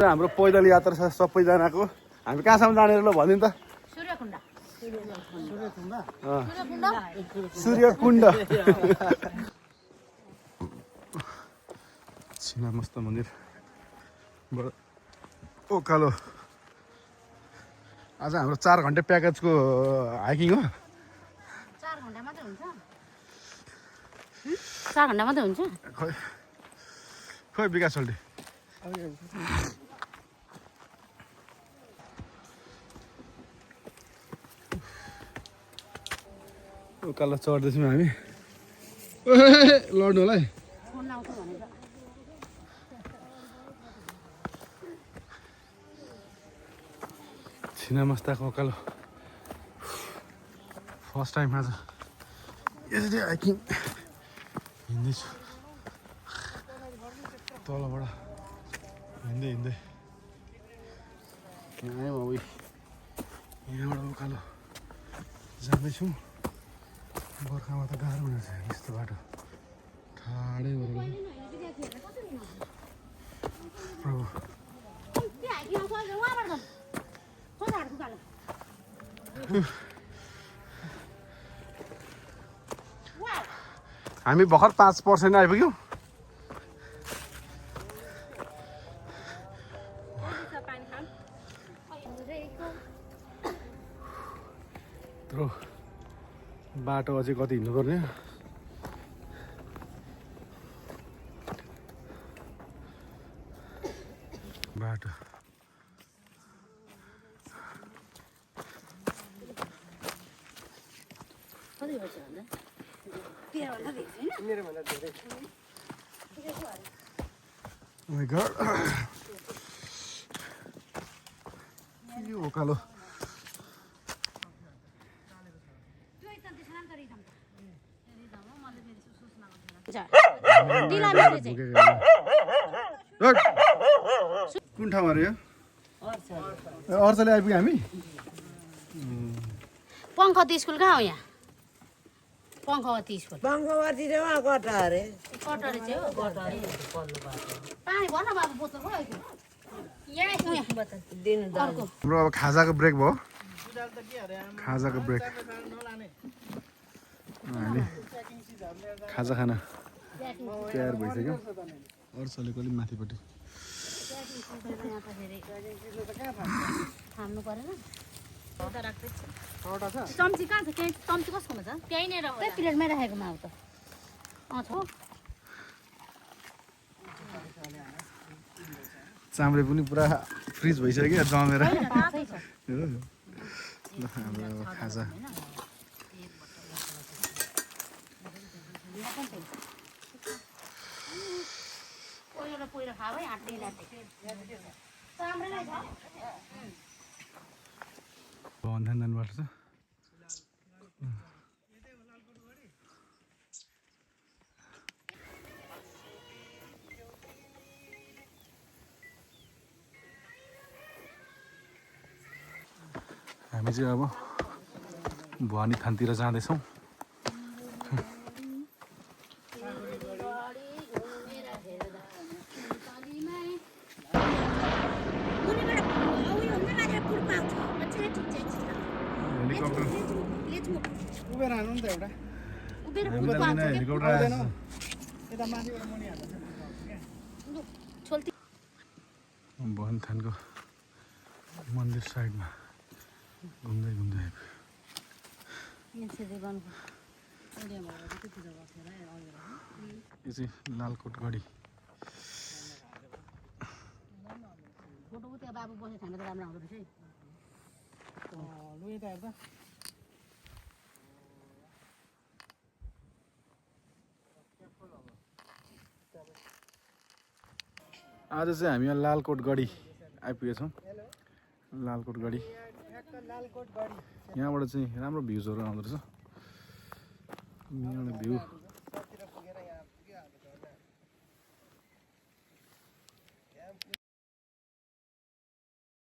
हाम्रो पैदल यात्रा छ सबैजनाको। हामी कहाँसम्म जाने ल भनिदिनु त। सूर्यकुण्ड छिन्नमस्ता मन्दिर उकालो। आज हाम्रो 4 घन्टे प्याकेजको हाइकिङ हो। 4 घन्टा मात्रै हुन्छ? 4 घन्टा मात्रै हुन्छ? खोइ विकास सोल्टी उकालो चढ्दैछौँ हामी। लड्नु होला है। छिन्नमस्ताको उकालो फर्स्ट टाइम आज यसरी हाइकिङ हिँड्दैछु। तलबाट हिँड्दै हिँड्दै यहाँ आयौँ। अब यहाँबाट उकालो जाँदैछौँ। बर्खामा त गाह्रो हुनेछ यस्तो बाटो ठाडै भएर। प्रभु हामी भर्खर 5% आइपुग्यौँ। यत्रो बाटो अझै कति हिँड्नुपर्ने। बाटो Oh my God. यो उकालो कुन ठाउँमा रे? अर्चले आइपुग्यो हामी। पङ्खवती स्कुल कहाँ हो? यहाँ पङ्खवती स्कुल। पङ्खवती रे वहाँ कटा अरे कटरे चाहिँ हो। पानी भर न बाबु बोतल भयो हाम्रो अब खाजाको ब्रेक भयो। खाजाको ब्रेक हामी खाजा खाना तयार भइसक्यो। अर्चलेको अलिक माथिपट्टि थाम्नु परेन। चम्ची कहाँ छ? चम्ची कसकोमा छ? त्यहीँनिर हो। त्यही प्लेटमै राखेको माउ त छ। चाम्रे पनि पुरा फ्रिज भइसक्यो जमेर। हाम्रो खाजा बन्धनबाट छ। हामी चाहिँ अब भवानी थानतिर जाँदैछौँ। भवानी थानको मन्दिर साइडमा घुम्दै घुम्दै यो चाहिँ लालकोट गढी। बाबु बसेको ठाउँमा त राम्रो आउँदो रहेछ है। आज चाहिँ हामी यहाँ लालकोट गढी आइपुगेछौँ। लालकोट गढी यहाँबाट चाहिँ राम्रो भ्युजहरू आउँदो रहेछ। यहाँबाट भ्यू